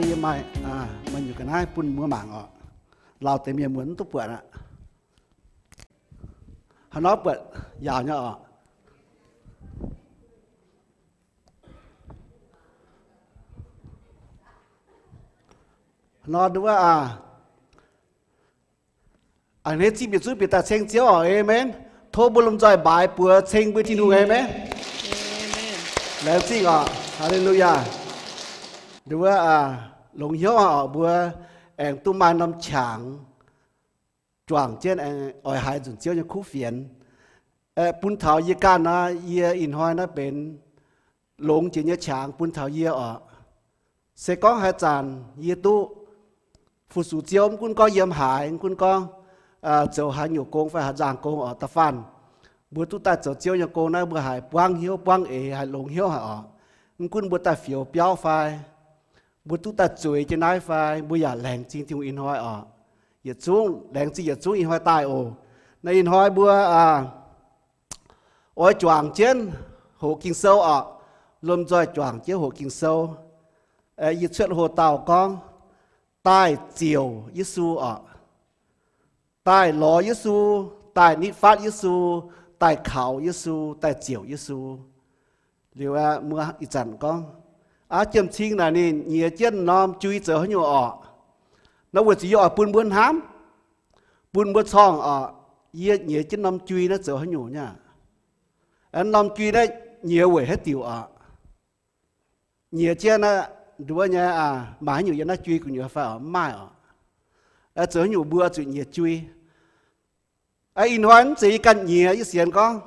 Yie maaih, maaih nyungc ga'naaiv bun mbuo mangc oc. Lauh deix mienh muoz mv duqv buatc aqv. Haaix nor buatc yaauc nyei oc. Haaix nor nduov aac, a'hneiv zipv bieqc zunv bieqc daaih ceng Ziouv oc. Aamen. Tov mbuo lomh nzoih mbaaix buoz ceng mbuo Tin-Hungh. Aamen. Laengz zingh oc. Haa^le^lu^yaa. Nduov aac, longx hnyouv oc, mbuo aengx duqv maaih norm qangx juangc jienv oix haiz nzunc Ziouv nyei kuv fienx. Bun taux yie ganh nor, yie ih hnoi naaiv benx longx jiex nyei qangx bun taux yie oc. Se gorngv haaix zanc yie duqv fu-sux Ziouv, mv gunv gorngv yiem haaix, mv gunv gorngv zoux haaix nyungc gong fai haaix nzangc gong oc, da'faanh mbuo duqv daaih zoux Ziouv nyei gong naaiv, mbuo haih buangv hnyouv buangv eix, haih longx hnyouv haic oc. Mv gunv mbuo daaih fioux biauv fai mbuo duqv daaih zueiz jienv naaiv fai, mbuo yaac laengz zingh Tin-Hungh ih hnoi oc. Yietc zungv laengz zingh yietc zungv ih hnoi daaih oc. Naaiv ih hnoi mbuo oix juangc jienv hoqc Ging-Sou oc. Lomh nzoih juangc jienv hoqc Ging-Sou. Yie cuotv hoc-dauh gorngv, daaih ziouc Yesu oc. Daaih lorz Yesu, daaih nitv fatv Yesu, daaih kaux Yesu, daaih ziouc Yesu. Liuz aeqv, mbuo ih zanc gorngv, aav, jiem-cing naaic ninh nyiex jienv norm jui zoux haaix nyungc orqc? Nor weic zuqc yie oix bun mbuo hnamv, bun mbuo corngh orqc, yie nyiex jienv norm jui naaiv zoux haaix nyungc nyei aqv. Norm jui naaiv nyiex weic haaix diuc orqc? Nyiex jienv naaiv nduov nyei, maaih haaix nyungc yiem naaiv jui gu'nyuoz fai orqc? Mv maaih orqc. Zoux haaix nyungc mbuo zuqc nyiex jui? Ih hnoi mv zeiz yie ganh nyiex, yie sienx gorngv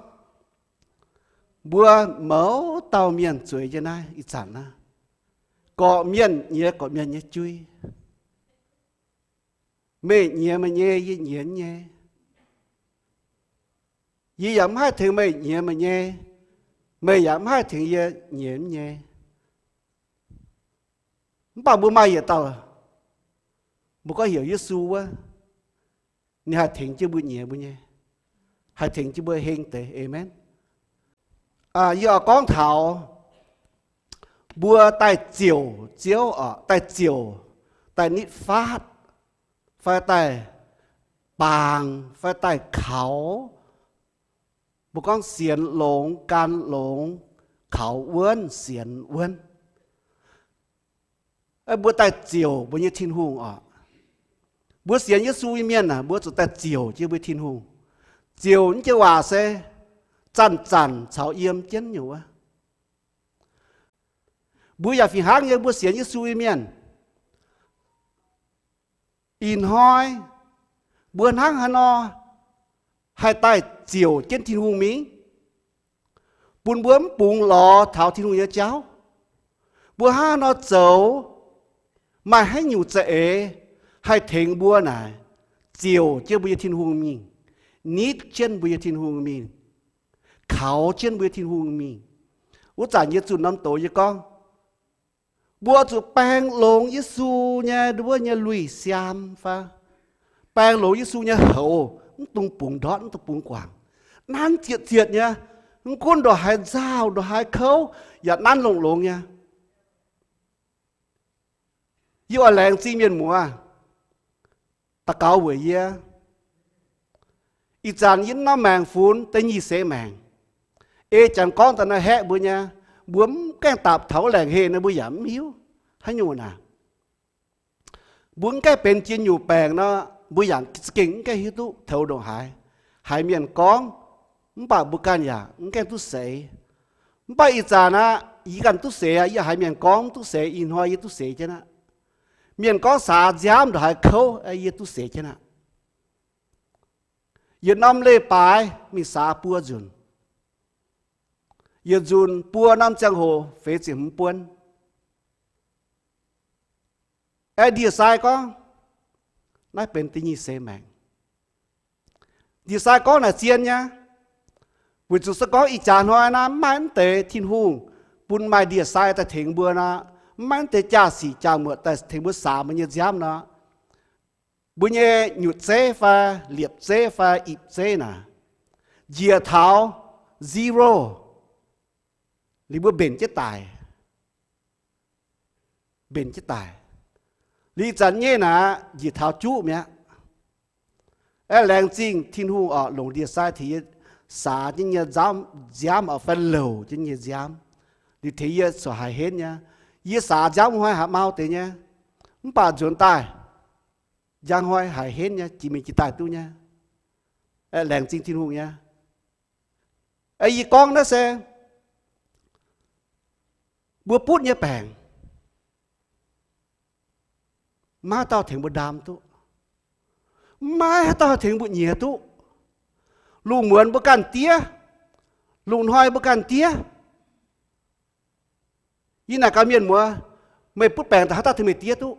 mbuo mouz dauh mienh zueiz jienv naaiv ih zanc naaiv, gorqv-mienh nyiex gorqv-mienh nyei jui. Meih nyiex meih nyei, yie nyiex yie nyei. Yie yaac mv haih tengx meih nyiex meih nyei, meih yaac mv haih tengx yie nyiex yie nyei. Mv baac mbuo maaih yietc dauh, mbuo gorngv heuc Yesu wuov, ninh haih tengx jienv mbuo nyiex mbuo nyei, haih tengx jienv mbuo heng deix. Aamen. Yie oix gorngv taux mbuo daaih ziouc Ziouv oc, daaih ziouc, daaih nitv fatv, fai daaih bangc, fai daaih kaux. Mbuo gorngv sienx longx, gan longx, kaux wuonv, sienx wuonv. Mbuo daaih ziouc mbuo nyei Tin-Hungh oc. Mbuo sienx Yesu nyei mienh aah, mbuo zuqc daaih ziouc jienv mbuo Tin-Hungh. Ziouc nyei waac se zanc-zanc caux yiem jienv nyei wuov. Mbuo yaac fih hnangv nyei, mbuo sienx Yesu nyei mienh, ih hnoi mbuo hnangv haaix nor haih daaih ziouc jienv Tin-Hungh mingh, bun mbuo mv bungx lorz taux Tin-Hungh nyei jauv. Mbuo hnangv haaix nor zoux, maaih haaix nyungc za'eix haih tengx mbuo naaic ziouc jienv mbuo nyei Tin-Hungh mingh, nitv jienv mbuo nyei Tin-Hungh mingh, kaux jienv mbuo nyei Tin-Hungh mingh. Wuov zanc yie zunh norm doz yie gorngv, mbuo zuqc baeng longx Yesu nyei nduov nyei lui-siaam fai baeng longx Yesu nyei houx, mv dungx bungx ndortv, mv dungx bungx guangc. Nanv zietc zietc nyei, mv gunv ndongc haaix nzauh, ndongc haaix kouv, yaac nanv longx-longx nyei. Yie oix laengz zingh mienh muoz daux gaux weic yie. Ih zanc yie mv norm maengc funx da'nyeic seix maengc. Ei jangx gorngv daaih naaiv haeqv mbuo nyei, mbuo mv gaengh dapc taux wuov laengc heh nor, mbuo yaac mv hiuv haaix nyungc naaic. Mbuo mv gaengh benx jiex nyungc baengc nor, mbuo yaac za'gengh mv gaengh hiuv duqv toux ndongc haaix. Haiz mienh gorngv, mv baac mbuo ganh yaac mv gaengh duqv seix. Mv baac ih zanc aqv, yie ganh duqv seix aqv. Yie haiz mienh gorngv mv duqv seix, ih hnoi yie duqv seix jienv aqv. Mienh gorngv saax nziaamv ndongc haaix kouv, yie duqv seix jienv aqv. Yietc norm leiz-baaix mingh saax buo nzunc. Yietc nzunc buo norm ziangh hoc feix ziepc hmz buonv. Aeqv, ndie-sai gorngv, naaiv benx da'nyeic seix maengc. Ndie-sai gorngv naaic zien nyei, weic zuqc se gorngv ih jaax hnoi naaiv mv maaih mv deix Tin-Hungh bun maaih ndie-sai daaih tengx mbuo nor, mv maaih mv deix jaa-sic jaa-muoqc daaih tengx mbuo saax mbuo nyei nziaamv nor, mbuo nyei nyutc zeiv fai liepc zeiv fai ipc zeiv naaic, njiec taux zero, liuz mbuo mbenc jienv daic. Mbenc jienv daic. Liuz zanc nyei naaic njiec taux juqv mi'aqv. Aeqv, laengz zingh Tin-Hungh orqc, longc ndie-sai tengx yie saax jienv nyei nziaamv, nziaamv orqc, fai louc jienv nyei nziaamv. Liuz tengx yie corc haiz henv nyei. Yie saax nziaamv hnoi haiz mau deix nyei, mv baac nzuonx daaih njang hnoi haiz henv nyei, jiex mingh jiex daaih duqv nyei. Aeqv, laengz zingh Tin-Hungh nyei. Aeqv, yie gorngv naaiv se mbuo butv nyei baengc. Maiv haaix dauh tengx mbuo ndaam duqv. Maiv haaix dauh tengx mbuo nyiex duqv. Lungh muonz mbuo ganh diev. Lungh hnoi mbuo ganh diev. Yie naaic gaax mienh muoz, meih butv baengc daaih haaix dauh tengx meih diev duqv?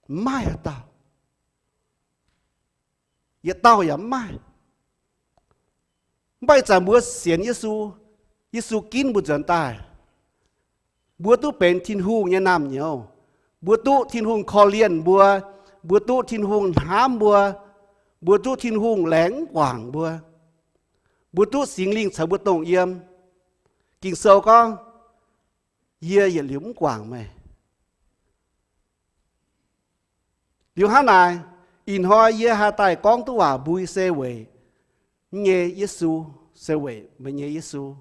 Maiv maaih haaix dauh. Yietc dauh yaac mv maaih. Mv baac ih zanc mbuo sienx Yesu, Yesu ginv mbuo nzuonx daaih, mbuo duqv benx Tin-Hungh nyei naamh nyouz. Mbuo duqv Tin-Hungh korv-lienh mbuo. Mbuo duqv Tin-Hungh hnamv mbuo. Mbuo duqv Tin-Hungh laengz mv guangc mbuo. Mbuo duqv Singx Lingh caux mbuo dongh yiem. Ging-Sou gorngv, yie yietc liuz mv guangc meih. Liuz hnangv naaic, ih hnoi yie haih daaih gorngv duqv waac mbui se weic nyei Yesu, se weic meih nyei Yesu,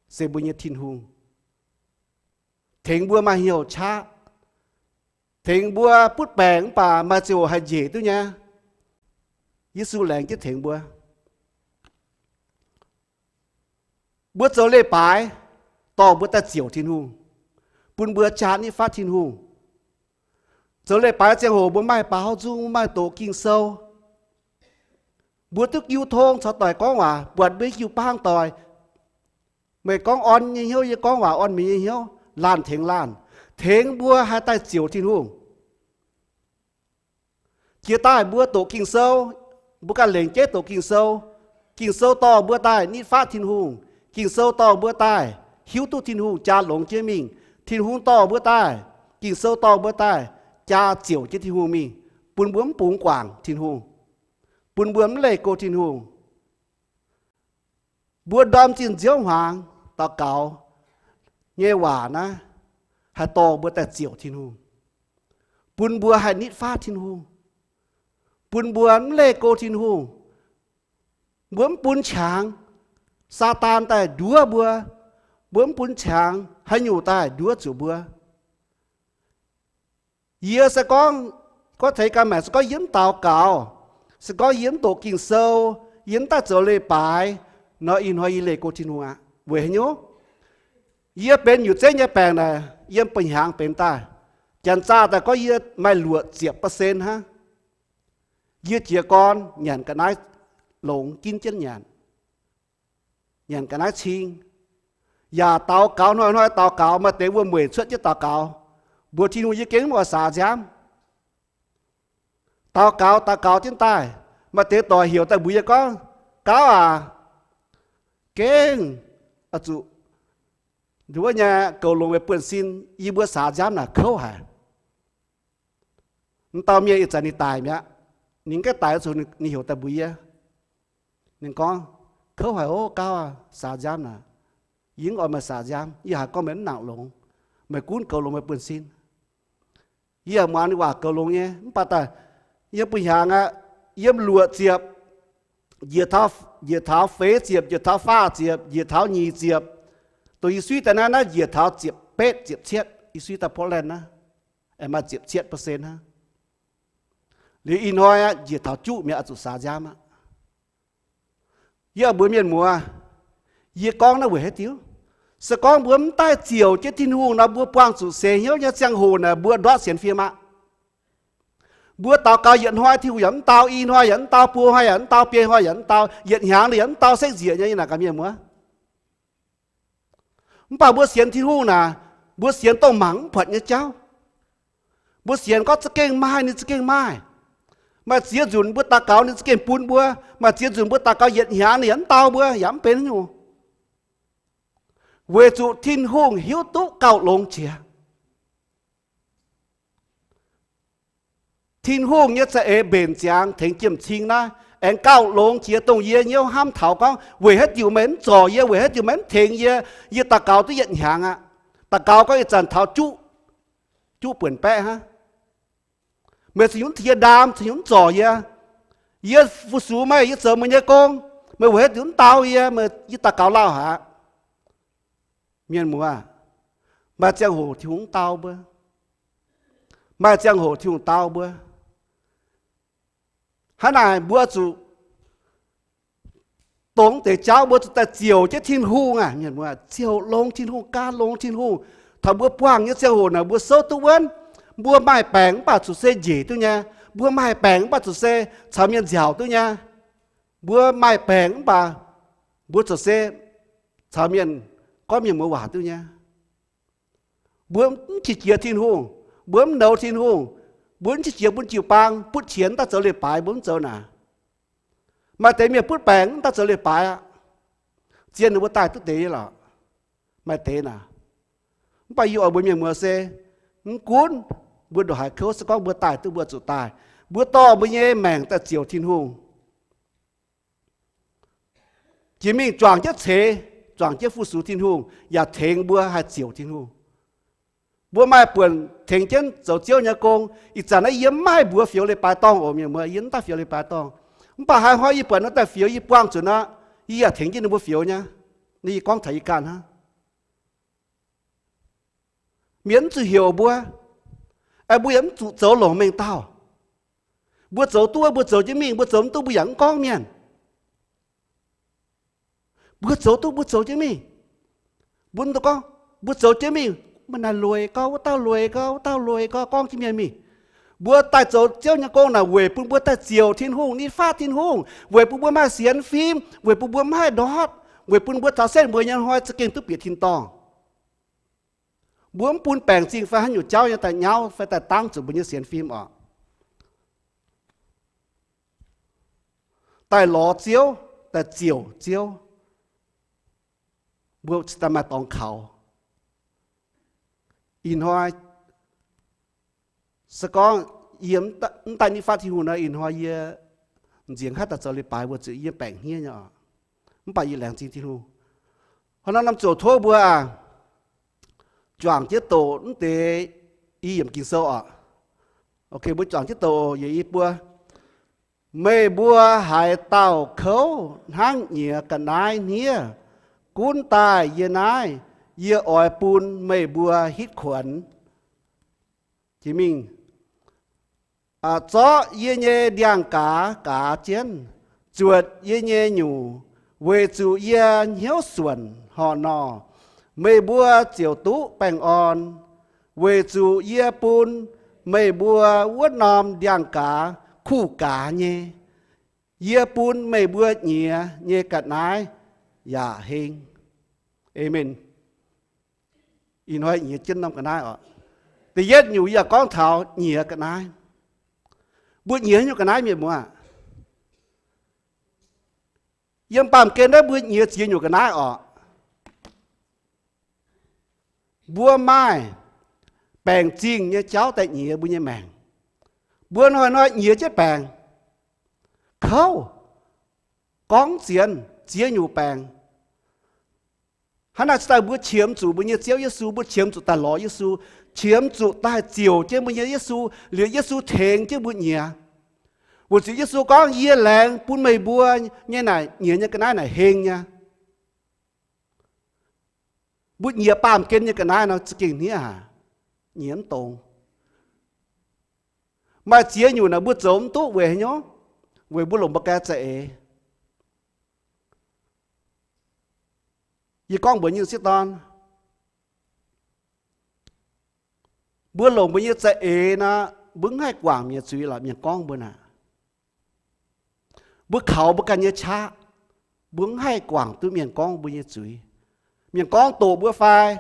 se mbuo nyei Tin-Hungh. Tengx mbuo maaih hnyouv qaqv, tengx mbuo butv baengc mv baac maaih ziangh hoc haih njiec duqv nyei. Yesu laengz jienv tengx mbuo. Mbuo zoux leiz-baaix dorh mbuo daaih ziouc Tin-Hungh, bun mbuo jaa nitv fatv Tin-Hungh. Zoux leiz-baaix ziangh hoc mbuo maaih baaux hauv nzung, mbuo maaih doqc Ging-Sou. Mbuo duqv jiu tong caux doic gorngv waac, buatc mbuo jiu-baang doic. Meih gorngv orn nyei hnyouv, yie gorngv waac orn meih nyei hnyouv, laanh tengx laanh, tengx mbuo haih daaih ziouc Tin-Hungh. Jiex daaih mbuo doqc Ging-Sou, mbuo ganh lengc jeiv doqc Ging-Sou. Ging-Sou dorh mbuo daaih nitv fatv Tin-Hungh. Ging-Sou dorh mbuo daaih hiuv duqv Tin-Hungh jaa longx jienv mingh. Tin-Hungh dorh mbuo daaih, Ging-Sou dorh mbuo daaih jaa ziouc jienv Tin-Hungh mingh, bun mbuo mv bungx guangc Tin-Hungh, bun mbuo mv leih go Tin-Hungh. Mbuo ndorm zinh nziouv hmuangx daux gaux nyei waac naaiv haih dorh mbuo daaih ziouc Tin-Hungh, bun mbuo haih nitv fatv Tin-Hungh, bun mbuo mv leih go Tin-Hungh. Mbuo mv bun qangx Saadaan daaih nduov mbuo. Mbuo mv bun qangx haaix nyungc daaih nduov zuqc mbuo. Yie se gorngv, gorngv teix ganh maengc, se gorngv yie mv daux gaux, se gorngv yie mv doqc Ging-Sou, yie mv daaih zoux leiz-baaix nor, ih hnoi yie leih go Tin-Hungh aqv. Weic haaix nyungc? Yie benx nyutc zeiv nyei baengc naaic yiem ba'hnyangx benx daaih. Janx zaah daaih gorngv yie maaih luoqc ziepc percent hnangv. Yie jiez gorn nyanc ga'naaiv longx, ginv jienv nyanc, nyanc ga'naaiv cing, yaac daux gaux, hnoi-hnoi daux gaux, maaih deix wuom-mueic cuotv jienv daux gaux mbuox Tin-Hungh, yie gengh mv oix saax nziaamv. Daux gaux, daux gaux jienv daaih, maaih deix doic heuc daaih mbuox yie gorngv, Gauv aac, gengh zuqc nduov nyei goux longx meih buonv-sin, yie mbuo saax nziaamv naaic kouv haic. M'dauh mienh ih zanc ninh daic mi'aqv. Ninh gaengh daic zuqc ninh heuc daaih mbuox yie. Ninh gorngv, Kouv haic ov, Gauv aac, saax nziaamv naaic. Yie mv oix meih saax nziaamv. Yie haiz gorngv meih mv nangc longx. Meih gunv goux longx meih buonv-sin. Yie muangx ninh waac goux longx nyei, mv baac daaih yiem bun hnyangx aqv, yiem luoqc ziepc, njiec taux, njiec taux feix ziepc, njiec taux faah ziepc, njiec taux nyic ziepc, dongh yie suiv daaih naaiv, naaiv njiec taux ziepc betv ziepc cietv. Yie suiv daaih Portland naaiv, aengx maaih ziepc cietv percent hnangv. Liuz ih hnoi aqv, njiec taux juqv mi'aqv, zuqc saax nziaamv aqv. Yie mbuox mienh muoz, yie gorngv naaiv weic haaix diuc? Se gorngv mbuo mv daaih ziouc jienv Tin-Hungh nor, mbuo buangh zuqc seix hnyouv nyei ziangh hoc naaic, mbuo ndortv sienx fim aqv. Mbuo daux gaux yietc hnoi, Tin-Hungh yaac mv dau, i hnoi yaac mv dau, buo hnoi yaac mv dau, biei hnoi yaac mv dau, yietc hnyangx ninh yaac mv dau, sekv nzieqc nyei, yie naaic gaax mienh muoz. Mv baac mbuo sienx Tin-Hungh naaic, mbuo sienx dongh mangc mv buatc nyei jauv. Mbuo sienx gorngv za'gengh maaih, ninh za'gengh maaih. Maaih ziex nzunc mbuo daux gaux ninh za'gengh bun mbuo. Maaih ziex nzunc mbuo daux gaux yietc hnyangx ninh yaac mv dau mbuo, yaac mv benx haaix nyungc. Weic zuqc Tin-Hungh hiuv duqv gauh longx jiex. Tin-Hungh nyei za'eix mbenc ziangx tengx jiem-cing naaiv aengx gauh longx jiex dongh yie hnyouv hnamv taux gorngv, weic haaix diuc meih mv zorc yie, weic haaix diuc meih mv tengx yie? Yie daux gaux duqv yietc hnyangx aqv. Daux gaux gorngv ih zanc taux juqv, juqv buonc baeqv hnangv. Meih cingx nyungc tengx yie ndaam, cingx nyungc mv zorc yie. Yie fu-sux meih, yie zoux meih nyei gong. Meih weic haaix diuc mv dau yie? Meih, yie daux gaux lauh haic. Mienh muoz, maaih ziangh hoc Tin-Hungh mv dau mbuo. Maaih ziangh hoc Tin-Hungh dau mbuo. Hnangv naaic mbuo zuqc dongh deix jauv mbuo zuqc daaih ziouc jienv Tin-Hungh aqv. Mienh muoz, ziouc longx Tin-Hungh, gan longx Tin-Hungh. Taux mbuo buangh nyei ziangh hoc naaic mbuo souv duqv wuonv. Mbuo maaih baengc mv baac zuqc se njiec duqv nyei. Mbuo maaih baengc mv baac zuqc se caux mienh nziaauc duqv nyei. Mbuo maaih baengc mv baac mbuo zuqc se caux mienh gorngv mienh muoz waac duqv nyei. Mbuo mv qiex jiez Tin-Hungh, mbuo mv nouz Tin-Hungh, mbuo mv qiex jiez bun jiu-baang, butv qienx daaih zoux leiz-baaix, mbuo mv zoux naaic. Maaih deix mienh butv baengc mv daaih zoux leiz-baaix aqv. Zien ninh mbuo daaih duqv deix nyei lorqc. Maaih deix naaic. Mv baac yie oix mbuox mienh muoz se, mv gunv mbuo ndongc haaix kouv, se gorngv mbuo daaih duqv, mbuo zuqc daaih, mbuo dorh mbuo nyei maengc daaih ziouc Tin-Hungh. Jiex mingh juangc jienv ceix, juangc jienv fu-sux Tin-Hungh yaac tengx mbuo haih ziouc Tin-Hungh. Mbuo maaih buonc tengx jienv zoux Ziouv nyei gong. Ih zanc naaiv yie mv maaih mbuox fioux leiz-baaix dorngh oc, mienh muoz, yie mv daaih fioux leiz-baaix dorngh. Mv baac haaix hnoi yie buatc nor daaih fioux, yie buangh zuqc nor, yie yaac tengx jienv ninh mbuo fioux nyei. Naaiv yie gorngv taux yie ganh hnangv. Mienh mv zuqc heuc mbuo, mbuo yaac mv zuqc zoux longc mengh dauh. Mbuo zoux duqv, mbuo zoux jienv mingh, mbuo zoux mv duqv, mbuo yaac mv gorngv mienh. Mbuo zoux duqv, mbuo zoux jienv mingh. Mbuo mv dungx gorngv, mbuo zoux jienv mingh, meih naaic lueic gau, wuov dauh lueic gau, wuov dauh lueic gau, gorngv jienv mienh mingh. Mbuo daaih zoux Ziouv nyei gong naaic weic bun mbuo daaih ziouc Tin-Hungh, ninh faatv Tin-Hungh, weic bun mbuo maaih sienx fim, weic bun mbuo mv haih ndortv, weic bun mbuo taux setv mbuo nyei hnoi za'gengh duqv bieqc tin-dorngh. Mbuo mv bun baengc zingh fai haaix nyungc jauv nyei daaih nyauv fai daaih dangv zuqc mbuo nyei sienx fim oc. Daaih lorz Ziouv, daaih ziouc Ziouv, mbuo cingx daaih maaih dorngx kaux. Ih hnoi se gorngv yie mv daaih nitv faatv Tin-Hungh nor, ih hnoi yie nziex haav daaih zoux leiz-baaix weic zuqc yie baengc hniev nyei oc. Mv baac yie laengz zingh Tin-Hungh. Hnangv naaiv norm ziouc tov mbuo aac, juangc jienv doqc mv deix i yiemc Ging-Sou oc. Ok, mbuo juangc jienv doqc yietc i buo. Meih mbuo haaix dauh kouv hnangv nyiex ga'naaiv hniev, gunv daaih yie naaiv, yie oix bun meih mbuo hitv kuonx. Jiex mingh, zorqv yie nyei ndiangx-gaaz gaaz jienv, zuotc yie nyei nyungc, weic zuqc yie hnyouv suonc horc nor, meih mbuo ziouc duqv baengh orn. Weic zuqc yie bun meih mbuo wuov norm ndiangx-gaaz kuh gaaz nyei, yie bun meih mbuo nyiex nyei ga'naaiv yaac heng. Aamen. Ih hnoi nyiex jienv norm ga'naaiv oc. Da'yietv nyungc yie yaac gorngv taux nyiex ga'naaiv. Mbuo nyiex haaix nyungc ga'naaiv, mienh muoz? Yiem baamh gen naaiv mbuo nyiex ziex nyungc ga'naaiv oc. Mbuo maaih baengc zingh nyei jauv daaih nyiex mbuo nyei maengc. Mbuo hnoi-hnoi nyiex jienv baengc, kouv, gorngv zienx, ziex nyungc baengc. Hnangv naaic cingx daaih mbuo qiemx zuqc mbuo nyei Ziouv Yesu, mbuo qiemx zuqc daaih lorz Yesu, qiemx zuqc daaih ziouc jienv mbuo nyei Yesu, liuz Yesu tengx jienv mbuo nyiex. Weic zuqc Yesu gorngv, yie laengz bun meih mbuo nyei naaic nyiex nyei ga'naaiv naaic heng nyei. Mbuo nyiex baamh gen nyei ga'naaiv nor za'gengh hniev haic, nyiex mv dongz. Maaih ziex nyungc naaic mbuo zoux mv duqv weic haaix nyungc? Weic mbuo longc mbuo ganh za'eix. Yie gorngv mbuox nyei sieqv dorn, mbuo longc mbuo nyei za'eix nor, mbuo mv haih guangc mienh zuiz lorqc, mienh gorngv mbuo naaic. Mbuo kaux mbuo ganh nyei qaqv, mbuo mv haih guangc duqv mienh gorngv mbuo nyei zuiz. Mienh gorngv doqc mbuo fai,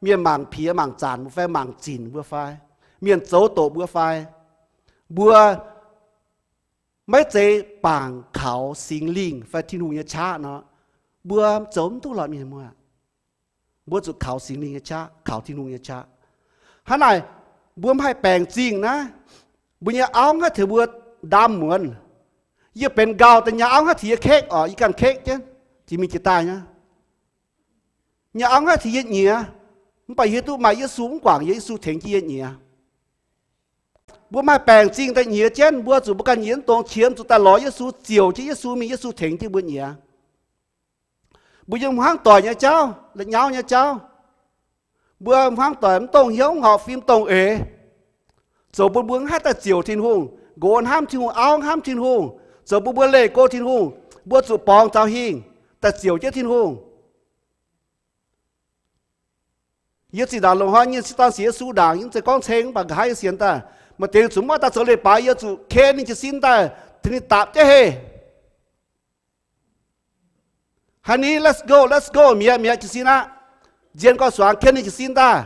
mienh mangc piex mangc zanc mbuo fai, mangc zinc mbuo fai, mienh zoux doqc mbuo fai, mbuo maiv zeiz bangc kaux Singx Lingh fai Tin-Hungh nyei qaqv nor, mbuo zoux mv duqv lorqc, mienh muoz. Mbuo zuqc kaux Singx Lingh nyei qaqv, kaux Tin-Hungh nyei qaqv. Hnangv naaic, mbuo mv haih baengc zingh naaiv, mbuo nyei auv mv haih tengx mbuo ndaam muonz. Yie benx nqauh daaih, nyei auv mv haih tengx yie kekv oc, yie ganh kekv jienv jiex mingh jiex daaih nyei. Nyei auv mv haih tengx yie nyiex, mv baac yie hiuv duqv maaih Yesu mv guangc yie, Yesu tengx jienv yie nyiex. Mbuo maaih baengc zingh daaih nyiex jienv, mbuo zuqc mbuo ganh nyiex mv dongz qiex, zuqc daaih lorz Yesu, ziouc jienv Yesu mingh, Yesu tengx jienv mbuo nyiex. Mbuo yiem hmuangv doic nyei jauv, la'nyauv nyei jauv, mbuo hmuangv doic mv dongh hnyouv, horpc fim dongh eix, zoux bun mbuo mv haih daaih ziouc Tin-Hungh. Nqox hnamv Tin-Hungh, auv hnamv Tin-Hungh, zoux bun mbuo leih go Tin-Hungh. Mbuo zuqc borngz zaux hingh daaih ziouc jienv Tin-Hungh. Yie zinh ndaangc loz-hnoi nyei sieqv dorn sienx Yesu ndaangc, yie mv zeiz gorngv ceng mv baac nqa'haav yie sienx daaih, maaih deix zuqc mv oix daaih zoux leiz-baaix, yie zuqc ken ninh jiez sin daaih, tengx ninh dapc jienv heh. Honey, let's go, let's go, mi'aqv, mi'aqv, jiez sin aqv. Nzien gorx-suangx ken ninh jiez sin daaih.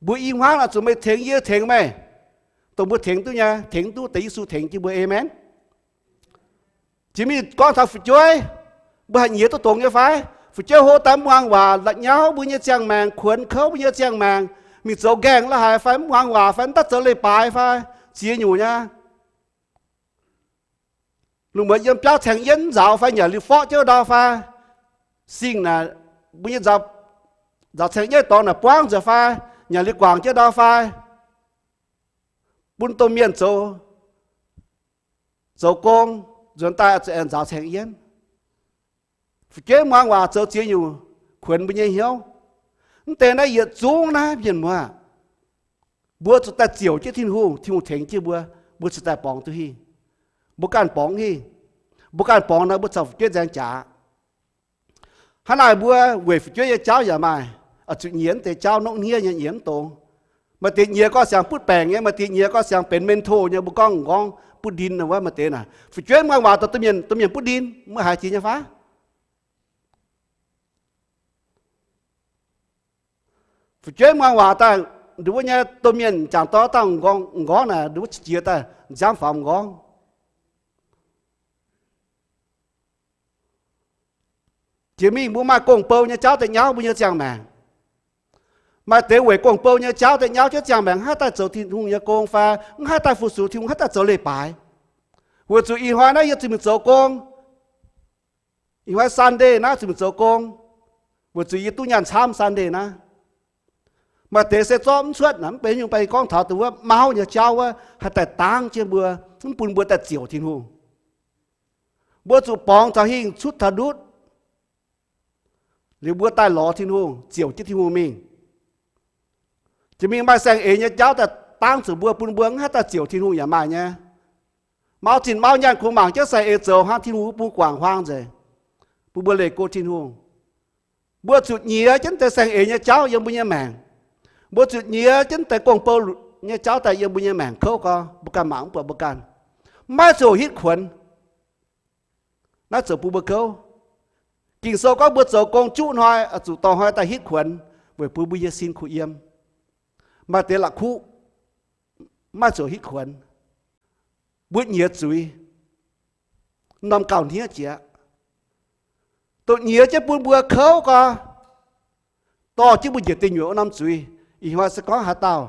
Mbuo i hmuangv oix zuqc meih tengx yie, tengx meih. Dongh mbuo tengx duqv nyei, tengx duqv deix Yesu tengx jienv mbuo. Aamen. Jiex mingh gorngv taux fu'jueiv, mbuo haih nyiex duqv dongz nyei fai? Fu'jueiv hlo daaih mv muangx waac, la'nyauv mbuo nyei ziangh maengc, kuonx kouv mbuo nyei ziangh maengc, mingh zoux nqaengh la'haaix fai mv muangx waac fai mv daaih zoux leiz-baaix fai ziex nyungc nyei. Lungh muonz yiem biauv caeng yienv mv nzaaux fai nyanc liuz forqv jienv ndau fai, singh naaic mbuo nyei nzaaux caeng yienv dorngx naaic buangv nzengc fai, nyanc liuz guangc jienv ndau fai, bun domh mienh zoux, zoux gong, nzuonx daaih zuqc aengx nzaaux caeng yienv. Fu'jueiv muangx waac zoux ziex nyungc kuonx mbuo nyei hnyouv. Mv deix naaiv yietc zungv naaiv mienh muoz, mbuo zuqc daaih ziouc jienv Tin-Hungh, Tin-Hungh tengx jienv mbuo, mbuo cingx daaih borngz duqv hingh. Mbuo ganh borngz hingh. Mbuo ganh borngz nor mbuo caux fu'jueiv nzaeng jaax. Hnangv naaic mbuo weic fu'jueiv nyei jauv yaac maaih, oix zuqc nyiex mv deix jauv, nongv hniev nyei nyiex mv dongz. Maaih deix nyiex gorngv siangx butv baengc nyei, maaih deix nyiex gorngv siangx benx mentor nyei, mbuo gorngv m'nqorngv butv ndin wuov. Maaih deix naaic fu'jueiv muangx waac daaih domh mienh, domh mienh butv ndin, mbuo haiz jiex nyei fai? Fu'jueiv muangx waac daaih, nduov nyei domh mienh jangc dorn dauh m'nqorngv naaic, nduov qiex jiez daaih nziaamv faaux m'nqorngv. Jiex mingh mbuo maaih gong-bou nyei jauv daaih nyauv mbuo nyei ziangh maengc. Maaih deix weic gong-bou nyei jauv daaih nyauv jienv ziangh maengc, mv haih daaih zoux Tin-Hungh nyei gong fai mv haih daaih fu-sux Tin-Hungh, mv haih daaih zoux leiz-baaix. Weic zuqc ih hnoi naaiv yie zuqc mingh zoux gong, ih hnoi Sunday naaiv zuqc mingh zoux gong, weic zuqc yie duqv nyaanh camv Sunday naaiv. Maaih deix se zorqv mv cuotv naaic, mv benx nyungc, baac yie gorngv taux dongh wuov mauv nyei jauv wuov haih daaih dangv jienv mbuo, mv bun mbuo daaih ziouc Tin-Hungh. Mbuo zuqc borngz taux hingh, cutv taux ndutv, liuz mbuo daaih lorz Tin-Hungh, ziouc jienv Tin-Hungh mingh. Jiex mingh maaih saeng-eix nyei jauv daaih dangv zuqc mbuo, bun mbuo mv haih daaih ziouc Tin-Hungh yaac maaih nyei. Mauv zinh mauv nyaanh kungx mangc jienv saeng-eix zoux hnangv, Tin-Hungh bun guangc huaang nzengc, bun mbuo leih go Tin-Hungh. Mbuo zuqc nyiex jienv deix saeng-eix nyei jauv yiem mbuo nyei maengc. Mbuo zuqc nyiex jienv deix gong-bou nyei jauv daaih yiem mbuo nyei maengc kouv gau, mbuo ganh mangc mv buatc mbuo ganh. Mv haih ziouc hitv kuonx. Naaiv ziouc bun mbuo kouv. Ging-Sou gorngv mbuo zoux gong juqv hnoi, oix zuqc dorh hnoi daaih hitv kuonx, weic bun mbuo nyei sin kuh yiem. Maaih deix la'kuqv, mv maaih ziouc hitv kuonx. Mbuo nyiex zuiz, norm gauh hniev jiex. Dongh nyiex jienv bun mbuo kouv gau, dorh jienv mbuo njiec deic nyuoqc wuov norm zuiz. Ih hnoi se gorngv haaix dauh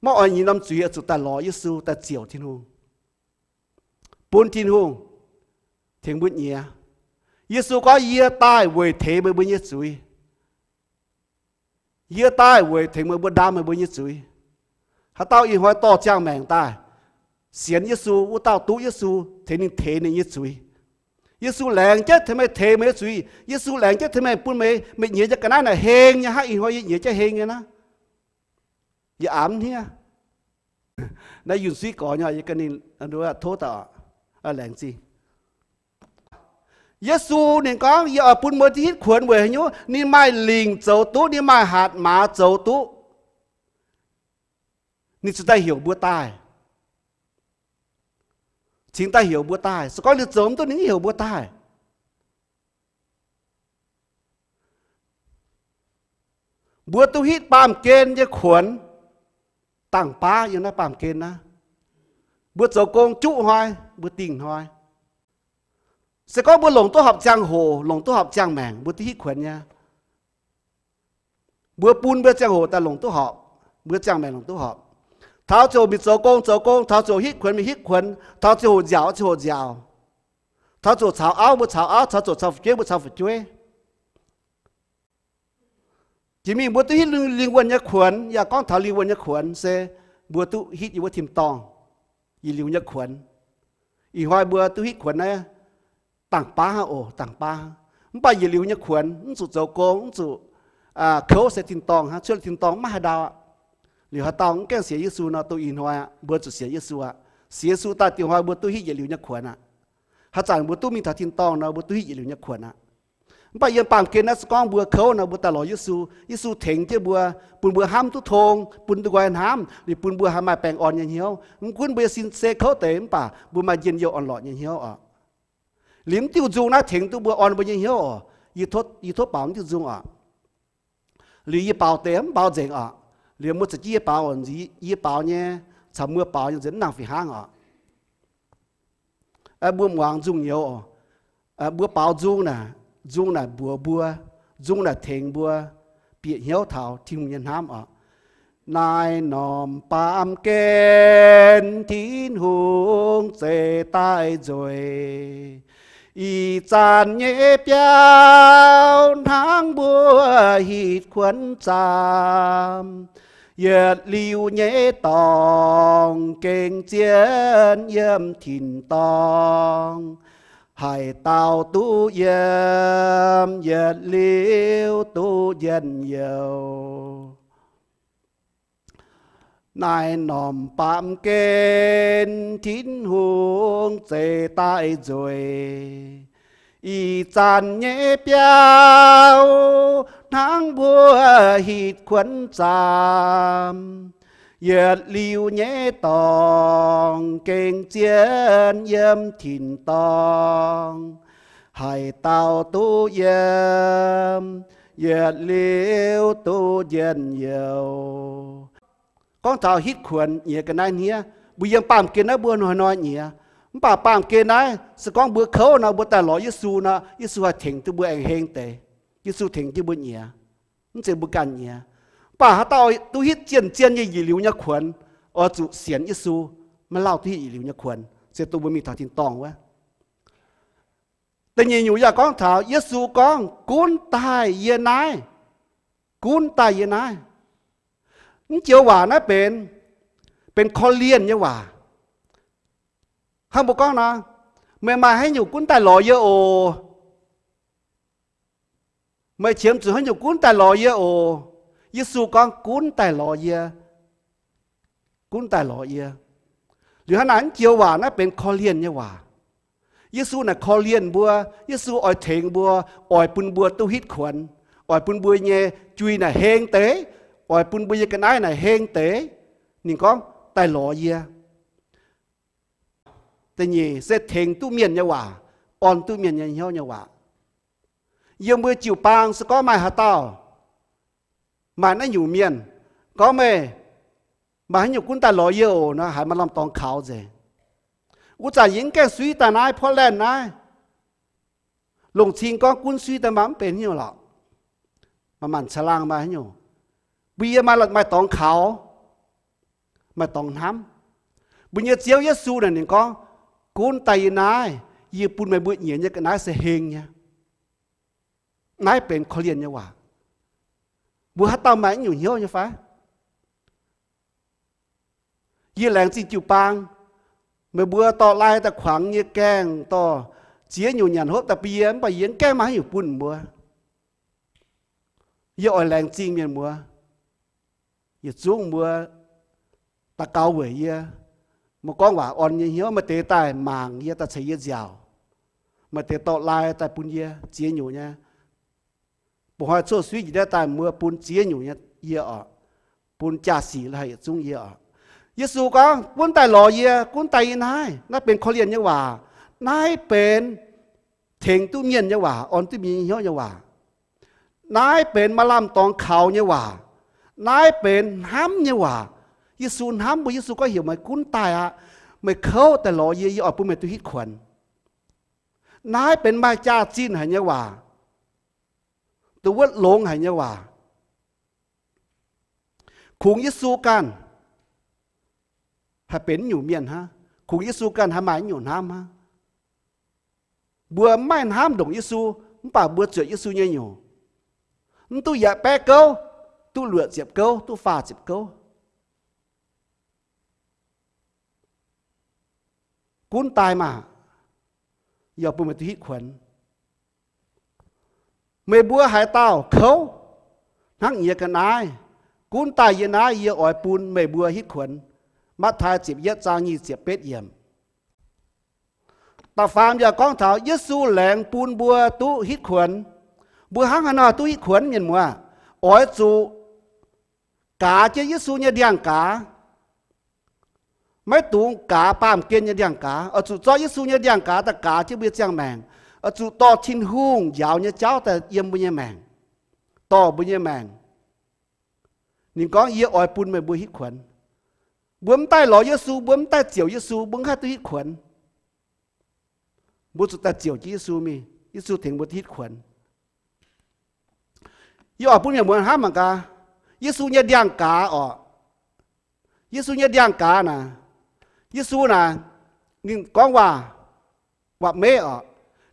maiv oix nyiex norm zuiz, oix zuqc daaih lorz Yesu, daaih ziouc Tin-Hungh, bun Tin-Hungh tengx mbuo nyiex. Yesu gorngv, Yie daaih weic teix meih mbuo nyei zuiz. Yie daaih weic tengx meih mbuo ndaam meih mbuo nyei zuiz. Haaix dauh ih hnoi dorh ziangh maengc daaih sienx Yesu, wuov dauh duqv Yesu tengx ninh teix ninh nyei zuiz. Yesu laengz jienv tengx meih teix meih nyei zuiz. Yesu laengz jienv tengx meih, bun meih, meih nyiex nyei ga'naaiv naaic heng nyei hnangv ih hnoi yie nyiex jienv heng nyei naaiv. Yie aav mv hniev. Naaiv yunh suiv gorx nyei, yie ganh ninh tov daaih, laengz zingh. Yesu ninh gorngv, Yie oix bun mbuo hitv kuonx weic haaix nyungc? Ninh maaih lingc zoux duqv, ninh maaih hatc maaz zoux duqv. Ninh cingx daaih heuc mbuo daaih, cingx daaih heuc mbuo daaih. Se gorngv ninh zoux mv duqv, ninh mv heuc mbuo daaih. Mbuo duqv hitv baamh gen nyei kuonx, dangh baav yiem naaiv baamh gen naaiv. Mbuo zoux gong juqv hnoi, mbuo dingh hnoi. Se gorngv mbuo longc duqv horpc ziangh hoc, longc duqv horpc ziangh maengc, mbuo duqv hitv kuonx nyei. Mbuo bun mbuo ziangh hoc daaih longc duqv horpc, mbuo ziangh maengc longc duqv horpc. Taux ziouc mingh zoux gong, zoux gong, taux ziouc hitv kuonx, mingh hitv kuonx, taux ziangh hoc nziaauc, ziangh hoc nziaauc. Taux ziouc caux auv, mbuo caux auv, taux ziouc caux fu'jueiv, mbuo caux fu'jueiv. Jiex mingh mbuo duqv hitv lingh wuonh nyei kuonx. Yaac gorngv taux lingh wuonh nyei kuonx se mbuo duqv hitv yiem wuov tin-dorngh, yietc liuz nyei kuonx. Ih hnoi mbuo duqv hitv kuonx naaiv dangh baav oc, dangh baav. Mv baac yietc liuz nyei kuonx mv zuqc zoux gong, mv zuqc kouv se tin-dorngh hnangv. Cuotv liuz tin-dorngh maiv haaix ndau aqv. Liuz haaix dauh mv gaengh sienx Yesu nor, dongh ih hnoi aqv mbuo zuqc sienx Yesu aqv. Sienx Yesu daaih diuh hnoi mbuo duqv hitv yietc liuz nyei kuonx aqv. Haaix zanc mbuo duqv mingh taux tin-dorngh nor, mbuo duqv hitv yietc liuz nyei kuonx aqv. Mv baac yiem baamh gen naaiv se gorngv mbuo kouv nor, mbuo daaih lorz Yesu. Yesu tengx jienv mbuo, bun mbuo hnamv duqv tong, bun nqoi hnamv, liuz bun mbuo haih maaih baengh orn nyei hnyouv. Mv gunv mbuo nyei sin se kouv deix, mv baac mbuo maaih njien-youh orn-lorqc nyei hnyouv oc. Liuz mv diuh nzung naaiv tengx duqv mbuo orn mbuo nyei hnyouv oc. Yie tov baaux mv diuh nzung oc. Liuz yie baaux deix mv baaux nzengc oc. Liuz muoz-doic jienv yie baaux, yie baaux nyei caux muoz baaux nyei nzengc mv nangc fih hnangv oc. Mbuo muangx nzung nyouz oc. Mbuo baaux nzung naaic, nzung naaic mbuox mbuo, nzung naaic tengx mbuo bieqc hnyouv taux Tin-Hungh nyei hnamv oc. Naaiv norm baamh gen Tin-Hungh zeix daaih nzueic, ih zanc nyei biauv hnangv mbuo hitv kuonx zaamc. Yietc liuz nyei dorngx gengh zien yiem tin-dorngh, haaix dauh duqv yiem yietc liuz duqv njien-youh. Naaiv norm baamh gen Tin-Hungh zeix daaih nzueic, ih zanc nyei biauv hnangv mbuo hitv kuonx zaamc. Yietc liuz nyei dorngx gengh zien yiem tin-dorngh, haaix dauh duqv yiem yietc liuz duqv njien-youh. Gorngv taux hitv kuonx nyiex ga'naaiv hniev, mbuo yiem baamh gen naaiv mbuo hnoi-hnoi nyiex. Mv baac baamh gen naaiv se gorngv mbuo kouv nor, mbuo daaih lorz Yesu nor, Yesu haih tengx duqv mbuo aengx heng deix. Yesu tengx jienv mbuo nyiex, mv zeiz mbuo ganh nyiex. Mv baac haaix dauh duqv hitv zien-zien nyei yietc liuz nyei kuonx, oix zuqc sienx Yesu, maiv lauh duqv hitv yietc liuz nyei kuonx, se dongh mbuo mingh taux tin-dorngh wuov. Da'nyeic nyungc yaac gorngv taux Yesu gorngv, gunv daaih yie naaiv, gunv daaih yie naaiv. Mv joux waac naaiv benx, benx korv-lienh nyei waac. Hnangv mbuo gorngv nor, meih maaih haaix nyungc gunv daaih lorz yie oc? Meih qiemx zuqc haaix nyungc gunv daaih lorz yie oc? Yesu gorngv, gunv daaih lorz yie. Gunv daaih lorz yie. Liuz hnangv naaic, mv joux waac naaiv benx korv-lienh nyei waac. Yesu naaic korv-lienh mbuo. Yesu oix tengx mbuo, oix bun mbuo duqv hitv kuonx, oix bun mbuo nyei jui naaic heng deix, oix bun mbuo nyei ga'naaiv naaic heng deix. Ninh gorngv, daaih lorz yie. Da'nyeic se tengx duqv mienh nyei waac, orn duqv mienh nyei hnyouv nyei waac. Yiem mbuo jiu-baang se gorngv maaih haaix dauh, maaih naaiv nyungc mienh gorngv, meih maaih haaix nyungc gunv daaih lorz yie oc nor, haiz maaih lamh dorngx kaux nzengc. Wuov zanc yie mv gaengh suiv daaih naaiv Portland naaiv, longc cing gorngv gunv suiv daaih maaih mv benx haaix nyungc lorqc. Maaih maanc caangh maaih haaix nyungc, mbuo yie maaih dorngx kaux, maaih dorngx hnamv. Mbuo nyei Ziouv Yesu naaic ninh gorngv, gunv daaih yie naaiv, yie bun meih mbuo nyiex nyei ga'naaiv se heng nyei. Naaiv benx korv-lienh nyei waac. Mbuo haaix dauh maaih naaiv nyungc hnyouv nyei fai? Yie laengz zingh jiu-baang, meih mbuo dorh lai daaih kuangx yie nyei gaengh, dorh ziex nyungc nyanc hopv daaih bun yie, mv baac yie mv gaengh maaih haaix nyungc bun mbuo. Yie oix laengz zingh mienh mbuo, yietc zungv mbuo daux gaux weic yie, mbuo gorngv waac orn nyei hnyouv. Maaih deix daaih mangc yie, daaih ceix yie nziaauc. Maaih deix dorh lai daaih bun yie ziex nyungc nyei. Mbuo hnoi cuotv suiv njiec daaih, mbuo bun ziex nyungc nyei yie oc, bun jaa-sic la'haic yietc zungv yie oc. Yesu gorngv, gunv daaih lorz yie, gunv daaih yie naaiv. Naaiv benx korv-lienh nyei waac. Naaiv benx tengx duqv mienh nyei waac, orn duqv mienh nyei hnyouv nyei waac. Naaiv benx maaih lamh dorngx kaux nyei waac. Naaiv benx hnamv nyei waac. Yesu hnamv mbuo. Yesu gorngv, heuc meih gunv daaih aqv. Meih kouv daaih lorz yie, yie oix bun meih duqv hitv kuonx. Naaiv benx maaih jaax-zinh haic nyei waac, duqv wuov longx haic nyei waac. Kungx Yesu ganh haih benx nyungc mienh hnangv. Kungx Yesu ganh haih maaih nyungc hnamv hnangv. Mbuo mv maaih hnamv ndongc Yesu, mv baac mbuo zuotc Yesu nyei nyungc. Mv duqv yaac baeqv gouv, duqv luoqc ziepc gouv, duqv faah ziepc gouv. Gunv daaih maah! Yie oix bun meih duqv hitv kuonx. Meih mbuo haaix dauh kouv hnangv nyiex ga'naaiv, gunv daaih yie naaiv, yie oix bun meih mbuo hitv kuonx. Matv^taai ziepc yietv zaang nyic ziepc betv yiemc. Da'faam yaac gorngv taux Yesu laengz bun mbuo duqv hitv kuonx. Mbuo hnangv haaix nor duqv hitv kuonx, mienh muoz? Oix zuqc gaaz jienv Yesu nyei ndiangx-gaaz. Maiv dungx gaaz baamh gen nyei ndiangx-gaaz. Oix zuqc zorqv Yesu nyei ndiangx-gaaz daaih gaaz jienv mbuo nyei ziangh maengc. Oix zuqc dorh Tin-Hungh njaaux nyei jauv daaih yiem mbuo nyei maengc, dorh mbuo nyei maengc. Ninh gorngv, yie oix bun meih mbuo hitv kuonx. Mbuo mv daaih lorz Yesu, mbuo mv daaih ziouc Yesu, mbuo mv haih duqv hitv kuonx. Mbuo zuqc daaih ziouc jienv Yesu mingh, Yesu tengx mbuo hitv kuonx. Yie oix bun mienh muoz hnamv mangc gaax, Yesu nyei ndiangx-gaaz orqc. Yesu nyei ndiangx-gaaz naaic, Yesu naaic, ninh gorngv waac, waac-meiv orqc.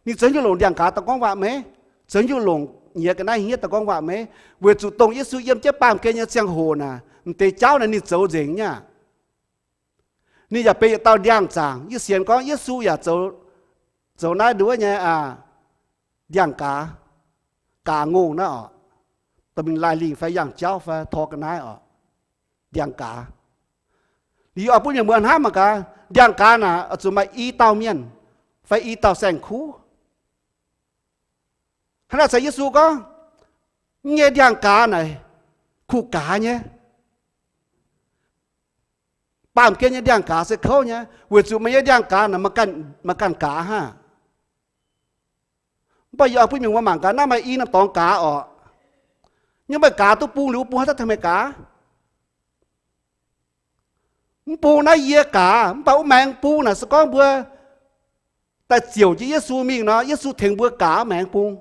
Ninh zoux haaix nyungc longc ndiangx-gaaz daaih gorngv waac-meiv? Zoux haaix nyungc longc nyiex ga'naaiv hniev daaih gorngv waac-meiv? Weic zuqc dongh Yesu yiem jienv baamh gen nyei ziangh hoc naaic, m'deix jauv naaic ninh zoux nzengc nyei aqv. Ninh yaac benx yietc dauh ndiangx-zaangc. Yie sienx gorngv Yesu yaac zoux, zoux naaiv nduov nyei ndiangx-gaaz, gaaz ngongh naaiv orqc, dorh mingh laih lingh fai yangh jauv fai tor ga'naaiv orqc, ndiangx-gaaz. Liuz oix bun mienh muoz hnamv mangc gaax, ndiangx-gaaz naaic oix zuqc maaih i dauh mienh fai i dauh saeng-kuv. Hnangv naaic se Yesu gorngv, nyei ndiangx-gaaz naaic kuh gaaz nyei. Baamh gen nyei ndiangx-gaaz se kouv nyei, weic zuqc meih nyei ndiangx-gaaz naaic maaih ganh gaaz hnangv. Mv baac yie oix bun mienh muoz mangc gaax, naaiv maaih i norm dorngx gaaz orqc. Nyungc meih gaaz duqv bung liuz, bung haaix dauh tengx meih gaaz? Mv bung naaiv yie gaaz, mv baac wuov maengx bung naaic se gorngv mbuo daaih ziouc jienv Yesu mingh nor, Yesu tengx mbuo gaaz maengx bung,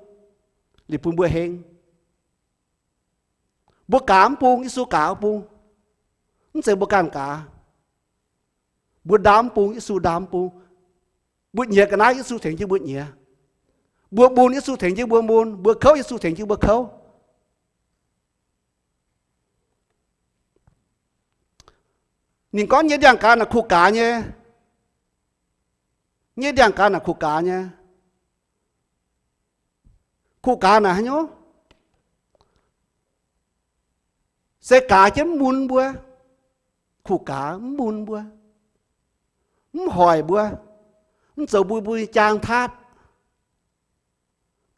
liuz bun mbuo heng. Mbuo gaaz mv bung, Yesu gaaz wuov bung. Mv zeiz mbuo ganh gaaz. Mbuo ndaam mv bung, Yesu ndaam mv bung. Mbuo nyiex ga'naaiv, Yesu tengx jienv mbuo nyiex. Mbuo mun, Yesu tengx jienv mbuo mun. Mbuo kouv, Yesu tengx jienv mbuo kouv. Ninh gorngv nyei ndiangx-gaaz naaic kuh gaaz nyei. Nyei ndiangx-gaaz naaic kuh gaaz nyei. Kuh gaaz naaic haaix nyungc? Se gaaz jienv mv mun mbuo. Kuh gaaz mv mun mbuo, mv hoic mbuo, mv zoux mbuo mbuo nyei jaang taatv.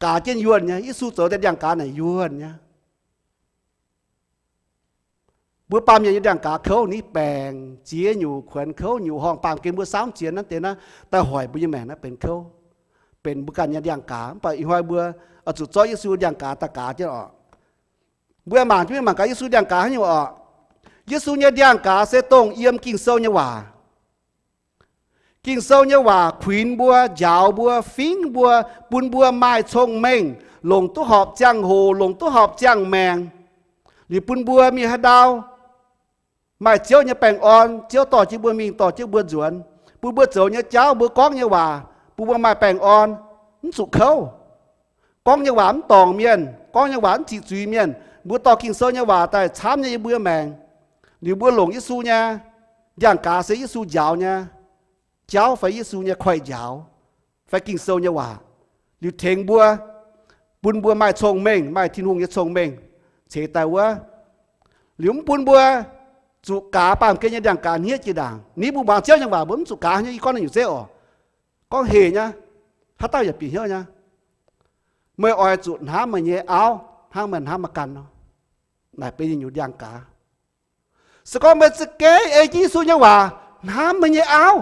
Gaaz jienv yuonh nyei. Yesu zoux deix ndiangx-gaaz naaic yuonh nyei. Mbuo baamh mienh nyei ndiangx-gaaz kouv, ninh baengc ziex nyungc kuonx kouv nyungc horngh, baamh gen mbuo saamv ziex naaiv deix naaiv daaih hoic mbuo nyei maengc naaiv benx kouv, benx mbuo ganh nyei ndiangx-gaaz. Mv baac ih hnoi mbuo oix zuqc zorqv Yesu ndiangx-gaaz daaih gaaz jienv orqc. Mbuo mangc jienv mingh mangc gaax Yesu ndiangx-gaaz haaix nyungc orqc. Yesu nyei ndiangx-gaaz se dongh yiem Ging-Sou nyei waac. Ging-Sou nyei waac kuinx mbuo, njaaux mbuo, fingv mbuo, bun mbuo maaih cong-mengh, longc duqv horpc ziangh hoc, longc duqv horpc ziangh maengc, liuz bun mbuo mingh haaix ndau maaih Ziouv nyei baengh orn. Ziouv dorh jienv mbuo mingh, dorh jienv mbuo nzuonx, bun mbuo zoux nyei jauv, mbuo gorngv nyei waac, bun mbuo maaih baengh orn, mv zuqc kouv. Gorngv nyei waac mv dorngc mienh, gorngv nyei waac mv ziqc zuiz mienh. Mbuo dorh Ging-Sou nyei waac daaih camv nyei yiem mbuo maengc, liuz mbuo longc Yesu nyei ndiangx-gaaz se Yesu njaaux nyei jauv fai Yesu nyei koiv-njaaux fai Ging-Sou nyei waac, liuz tengx mbuo, bun mbuo maaih cong-mengh, maaih Tin-Hungh nyei cong-mengh ceix daaih wuov. Liuz mv bun mbuo zuqc gaaz baamh gen nyei ndiangx-gaaz hniev jiex ndaangc. Ni mbuo muangx Ziouv nyei waac mbuo mv zuqc gaaz nyei. Yie gorngv naaiv nyungc zeiv oc. Gorngv hec nyei, haaix dauh yaac bieqc hnyouv nyei. Meih oix zuqc hnamv meih nyei auv hnangv meih hnamv meih ganh nor. Naaic benx ninh nyungc ndiangx-gaaz. Se gorngv meih za'gengh ei jienv Yesu nyei waac hnamv meih nyei auv,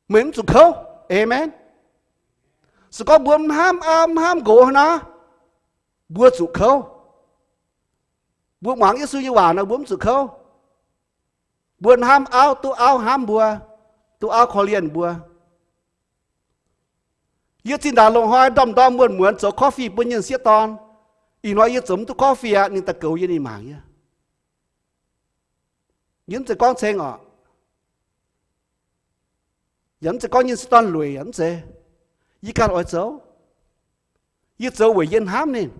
meih mv zuqc kouv. Aamen. Se gorngv mbuo mv hnamv auv mv hnamv nqox nor, mbuo zuqc kouv. Mbuo muangx Yesu nyei waac nor mbuo mv zuqc kouv. Mbuo hnamv auv duqv auv hnamv mbuo, duqv auv korv-lienh mbuo. Yie zinh ndaangc loz-hnoi ndorm-ndorm muonz-muonz zoux coffee bun yie sieqv dorn. Ih hnoi yie zoux mv duqv coffee aqv, ninh daaih goux yie, ninh mangc yie. Yie mv zeiz gorngv ceng orqc. Yaac mv zeiz gorngv yie sieqv dorn lueic, yaac mv zeiz. Yie ganh oix zoux. Yie zoux weic yie hnamv ninh.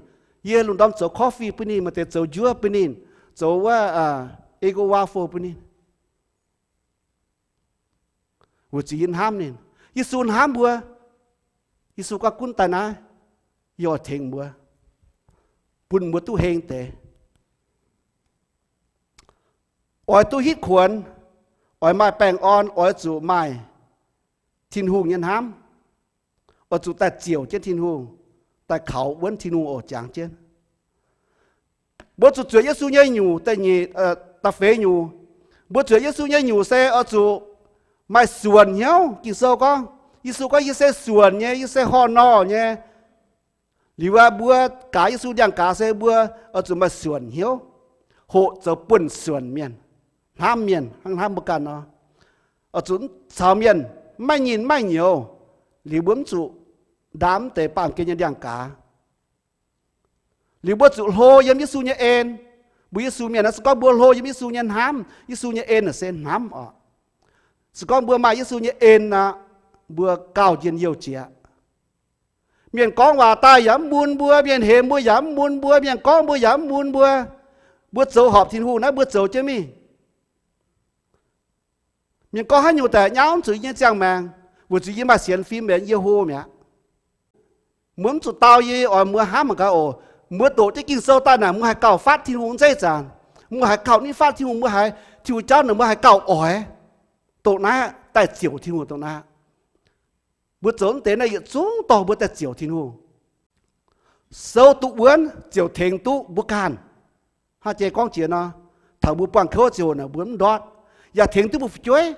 Yie lungh ndorm zoux coffee bun ninh, maaih deix zoux njuov bun ninh, zoux wuov, aa, ego waffle bun ninh, weic zuqc yie hnamv ninh. Yesu hnamv mbuo. Yesu gorngv, gunv daaih naaiv, yie oix tengx mbuo, bun mbuo duqv heng deix. Oix duqv hitv kuonx, oix maaih baengh orn, oix zuqc maaih Tin-Hungh nyei hnamv, oix zuqc daaih ziouc jienv Tin-Hungh, daaih kaux wuonv Tin-Hungh oc jangx jienv. Mbuo zuqc zuotc Yesu nyei nyungc, da'nyeic, da'feix nyungc, mbuo zuotc Yesu nyei nyungc se oix zuqc maaih suonc hnyouv. Ging-Sou gorngv, Yesu gorngv, yie se suonc nyei, yie se horh norh nyei. Liuz aqv, mbuo gaax Yesu ndiangx-gaaz se mbuo oix zuqc maaih suonc hnyouv, hoqc zoux buonv-suonc mienh, hnamv mienh hnangv hnamv mbuo ganh nor. Oix zuqc caux mienh maiv nyinh maiv nyouz. Liuz mbuo mv zuqc ndaam mv deix baamh gen nyei ndiangx-gaaz. Liuz mbuo zuqc hlo yiem Yesu nyei en. Mbuo Yesu mienh aeqv, se gorngv mbuo hlo yiem Yesu nyei hnamv, Yesu nyei en aeqv se hnamv oc. Se gorngv mbuo maaih Yesu nyei en aqv, mbuo gauh njien-youh jiex. Mienh gorngv waac daaih yaac mv mun mbuo, mienh hemx mbuo yaac mv mun mbuo, mienh gorngv mbuo yaac mv mun mbuo. Mbuo zoux horpc Tin-Hungh naaiv mbuo zoux jienv mingh. Mienh gorngv haaix nyungc daaih nyauv zuqc yie nyei ziangh maengc, weic zuqc yie maaih sienx fim, yie hlo mi'aqv. Mbuo mv zuqc dau yie oix mbuo hnamv mangc gaax oc. Mbuo doqc jienv Ging-Sou daaih naaic, mbuo haiz gauh fatv Tin-Hungh zeiv zanc, mbuo haiz gauh nitv fatv Tin-Hungh, mbuo haiz Tin-Hungh jauv naaic mbuo haiz gauh oix. Dongh naaiv daaih ziouc Tin-Hungh dongh naaiv. Mbuo zoux mv deix naaiv yietc zungv dorh mbuo daaih ziouc Tin-Hungh. Sou duqv wuonv ziouc tengx duqv mbuo ganh. Hnangv jiex gorngv jiex nor, taux mbuo buangh kouv ziangh hoc naaic mbuo mv ndortv, yaac tengx duqv mbuo fu'jueiv.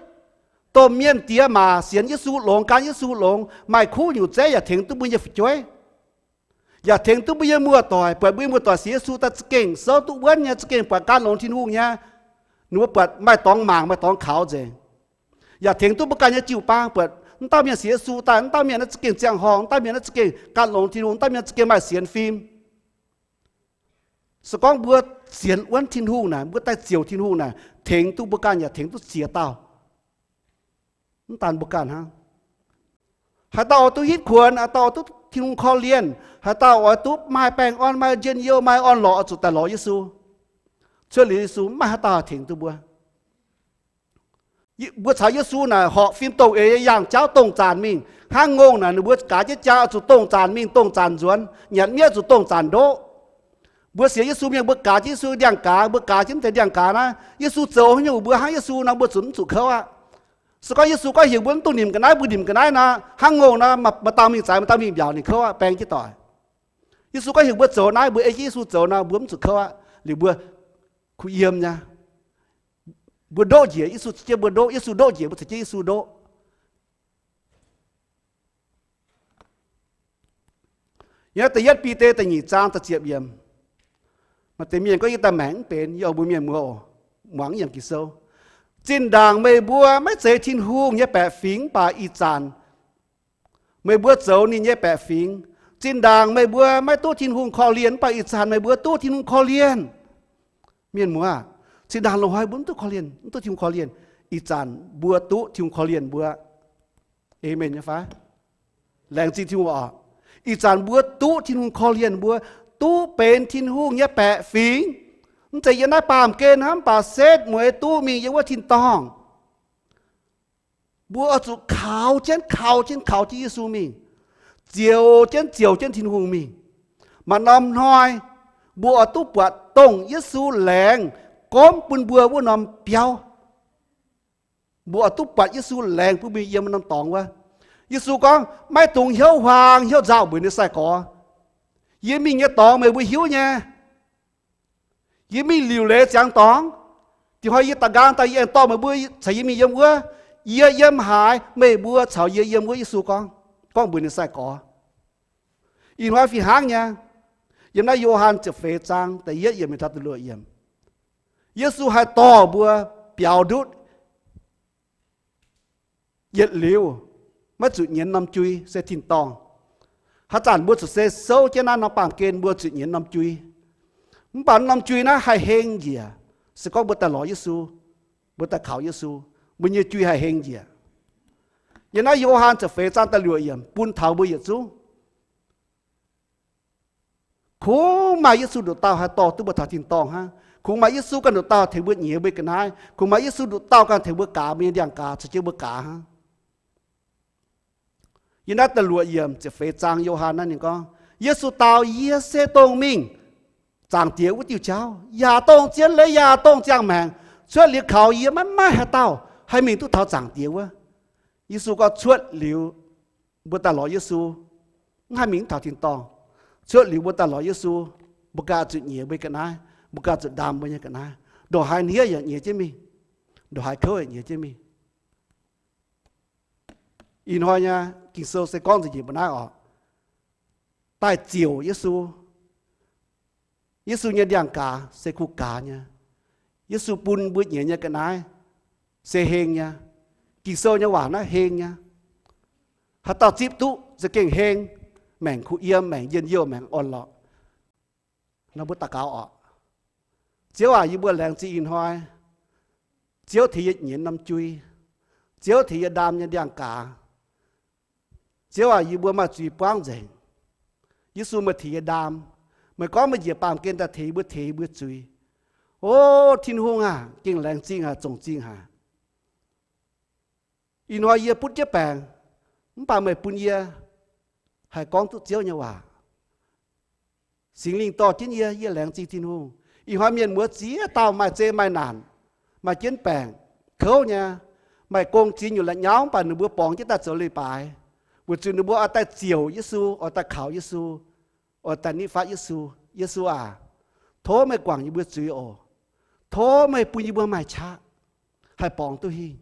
Domh mienh diex maac sienx Yesu longx, gan Yesu longx, maaih kuv nyungc zeiv yaac tengx duqv mbuo nyei fu'jueiv, yaac tengx duqv mbuo nyei muoz-doic. Buatc mbuo nyei muoz-doic sienx Yesu daaih za'gengh souv duqv wuonv nyei, za'gengh buatc gan longx Tin-Hungh nyei. Ninh mbuo buatc maaih dorngx mangc, maaih dorngx kaux nzengc. Yaac tengx duqv mbuo ganh nyei jiu-baang, buatc wuov dauh mienh sienx Yesu daaih, wuov dauh mienh naaiv za'gengh ziangh horngh, wuov dauh mienh naaiv za'gengh gan longx Tin-Hungh, wuov dauh mienh za'gengh maaih sienx fim. Se gorngv mbuo sienx wuonv Tin-Hungh naaic, mbuo daaih ziouc Tin-Hungh naaic, tengx duqv mbuo ganh yaac tengx duqv ziex dauh. Mv daan mbuo ganh hnangv. Haaix dauh oix duqv hitv kuonx, haaix dauh oix duqv Tin-Hungh korv-lienh, haaix dauh oix duqv maaih baengh orn, maaih njien-youh, maaih orn-lorqc, oix zuqc daaih lorz Yesu. Cuotv liuz Yesu mv maaih haaix dauh haih tengx duqv mbuo. Mbuo caux Yesu naaic horpc fim dongh eix yangh jauv dongh zaanc mingh. Hnangv ngongh naaic ninh mbuo gaaz jienv jaa oix zuqc dongh zaanc mingh dongh zaanc nzuonx, nyanc mienv zuqc dongh zaanc ndoqv. Mbuo sienx Yesu mienh mbuo gaaz jienv Yesu ndiangx-gaaz, mbuo gaaz jienv mv deix ndiangx-gaaz naaiv, Yesu zoux haaix nyungc mbuo hnangv Yesu nor mbuo zuqc mv zuqc kouv aqv. Se gorngv Yesu gorngv heuc mbuo mv dungx nimc ga'naaiv, mbuo nimc ga'naaiv nor, hnangv ngongh nor, maaih dauh mingh zaaix, maaih dauh mingh mbiaauc ninh kouv aqv, baeng jienv doic. Yesu gorngv heuc mbuo zoux naaiv, mbuo ei jienv Yesu zoux nor mbuo mv zuqc kouv aqv. Liuz mbuo kuh yiem nyei. Mbuo ndoqv njiec Yesu caux jienv mbuo ndoqv, Yesu ndoqv njiec mbuo caux jienv Yesu ndoqv. Yiem naaiv da'yietv Bide da'nyeic zaang da'ziepc yiemc, maaih deix mienh gorngv yie daaih maengc mv benx, yie oix mbuox mienh muoz oc, muangx yiem Ging-Sou. Zinh ndaangc meih mbuo maiv zeiz Tin-Hungh nyei baeqc fingx mv baac ih zanc meih mbuo zoux ninh nyei baeqc fingx. Zinh ndaangc meih mbuo maiv duqv Tin-Hungh korv-lienh mv baac ih zanc meih mbuo duqv Tin-Hungh korv-lienh. Mienh muoz, zinh ndaangc loz-hnoi mbuo mv duqv korv-lienh, mv duqv Tin-Hungh korv-lienh. Ih zanc mbuo duqv Tin-Hungh korv-lienh mbuo. Aamen nyei fai? Laengz zingh Tin-Hungh oc. Ih zanc mbuo duqv Tin-Hungh korv-lienh mbuo, duqv benx Tin-Hungh nyei baeqc fingx. Mv zeiz yiem naaiv baamh gen hnangv, mv baac setv mueiz duqv mingh yiem wuov tin-dorngh. Mbuo oix zuqc kaux jienv, kaux jienv, kaux jienv Yesu mingh, zioux jienv, zioux jienv Tin-Hungh mingh. Maaih norm hnoi mbuo oix duqv buatc dongh Yesu laengz gomv bun mbuo wuov norm biauv. Mbuo oix duqv buatc Yesu laengz bun mbuo yiem norm dorngx wuov. Yesu gorngv, maiv dungx hnyouv huaang hnyouv nzauh mbuox ninh sai-gorx. Yie mingh nyei dorngx meih mbuo hiuv nyei. Yie mingh liuc leiz ziangx dorngx. Dinh hnoi yie da'nqaang daaih yie aengx dorh meih mbuo caux yie mingh yiem wuov. Yie yiem haaix, meih mbuo caux yie yiem wuov, Yesu gorngv, gorngv mbuox ninh sai-gorx. Ih hnoi fih hnangv nyei. Yiem naaiv Yo^han ziepc feix zaang da'yietv yiemc mingh taux da'luoqc yiemc, Yesu haih dorh mbuo biaux ndutv yietc liuz, maiv zuqc nyienz norm jui se tin-dorngh. Haaix zanc mbuo zuqc se souv jienv naaiv norm baamh gen mbuo zuqc nyienz norm jui. Mv baac norm jui naaiv haih heng njiec, se gorngv mbuo daaih lorz Yesu, mbuo daaih kaux Yesu, mbuo nyei jui haih heng njiec. Yiem naaiv Yo^han ziepc feix zaang da'luoqc yiemc bun taux mbuo yietc zungv. Kungx maaih Yesu nduqc dauh haih dorh duqv mbuo taux tin-dorngh hnangv. Kungx maaih Yesu ganh nduqc dauh tengx mbuo nyiex mbuo ga'naaiv. Kungx maaih Yesu nduqc dauh ganh tengx mbuo gaaz mbuo nyei ndiangx-gaaz, caux jienv mbuo gaaz hnangv. Yiem naaiv da'luoqc yiemc ziepc feix zaang Yo^han naaiv ninh gorngv, Yesu dau, Yie se dongh mingh Zaangc Diex wuov diuh jauv, yaac dongh zien leiz, yaac dongh ziangh maengc. Cuotv liuz kaux yie maiv maaih haaix dauh haih mingh duqv taux Zaangc Diex wuov. Yesu gorngv cuotv liuz mbuo daaih lorz Yesu, mv haih mingh duqv taux tin-dorngh. Cuotv liuz mbuo daaih lorz Yesu, mbuo ganh zuqc nyiex mbuo ga'naaiv, mbuo ganh zuqc ndaam mbuo nyei ga'naaiv. Ndongc haaix hniev yaac nyiex jienv mingh, ndongc haaix kouv yaac nyiex jienv mingh. Ih hnoi nyei Ging-Sou se gorngv nzengc njiec mbuo naaiv oc. Daaih ziouc Yesu. Yesu nyei ndiangx-gaaz se kuh gaaz nyei. Yesu bun mbuo nyiex nyei ga'naaiv se heng nyei. Ging-Sou nyei waac naaiv heng nyei. Haaix dauh zipv duqv za'gengh heng, maengc kuh yiem, maengc njien-youh, maengc orn-lorqc. Nor mbuo daux gaux oc. Ziouv aac, yie mbuo laengz zingh ih hnoi Ziouv tengx yie nyienz norm jui. Ziouv tengx yie ndaam nyei ndiangx-gaaz. Ziouv aac, yie mbuo maaih zuiz buangv nzengc. Yesu meih tengx yie ndaam. Meih gorngv meih njiec baamh gen daaih tengx yie mbuo, tengx yie mbuo zuiz. O Tin-Hungh aac, gengh laengz zingh haic, zongc zingh haic. Ih hnoi yie butv jienv baengc, mv baac meih bun yie haih gorngv duqv Ziouv nyei waac. Singx Lingh dorh jienv yie, yie laengz zingh Tin-Hungh. Ih hnoi mienh muoz ziex dauh maaih zei maaih naanc, maaih jienv baengc, kouv nyei, maaih gong ziex nyungc la'nyauv, mv baac ninh mbuo borngz jienv daaih zoux leiz-baaix, weic zuqc ninh mbuo oix daaih ziouc Yesu, oix daaih kaux Yesu, oix daaih nitv fatv Yesu. Yesu aac, tov meih guangc yie mbuo zuiz oc. Tov meih bun yie mbuo maaih qaqv haih borngz duqv hingh.